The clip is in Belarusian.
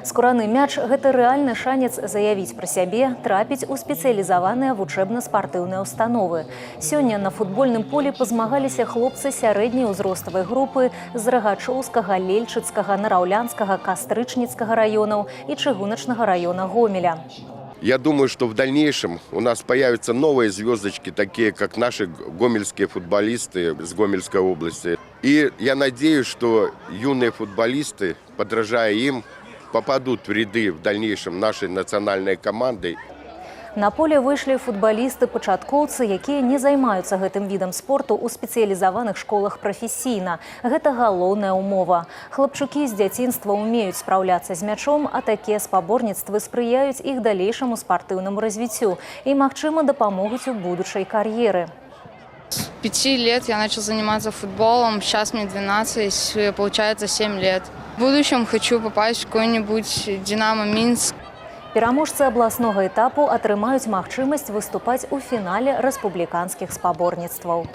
Скураны мяч — гэта рэальны шанец заявіць пра сябе, трапіць у спецыялізаваныя вучэбна-спартыўныя ўстановы. Сёння на футбольным полі пазмагаліся хлопцы сярэдняй узроставай групы з Рагачоўскага, Лельчыцкага, Нараўлянскага, Кастрычніцкага раёнаў і Чыгуначнага раёна Гомеля. Я думаю, что в дальнейшем у нас появятся новые звездочки, такие как наши гомельские футболисты с Гомельской области. И я надеюсь, что юные футболисты, подражая им, попадут в ряды в дальнейшем нашей национальной команды. На поле выйшлі футбалісты-пачаткоўцы, якія не займаюцца гэтым відам спорту ў спецыялізаваных школах прафесійна. Гэта галоўная ўмова. Хлапчукі з дзяцінства ўмеюць спраўляцца з мячом, а такія спаборніцтвы спрыяюць іх далейшаму спартыўнаму развіццю і, магчыма, дапамогуць у будучай кар'еры. С 5 лет я начал заниматься футболом, сейчас мне 12, получается 7 лет. В будущем хочу попасть в какой-нибудь «Динамо» Минск. Пераможцы абласнога этапу атрымаюць магчымасць выступаць у фінале рэспубліканскіх спаборніцтваў.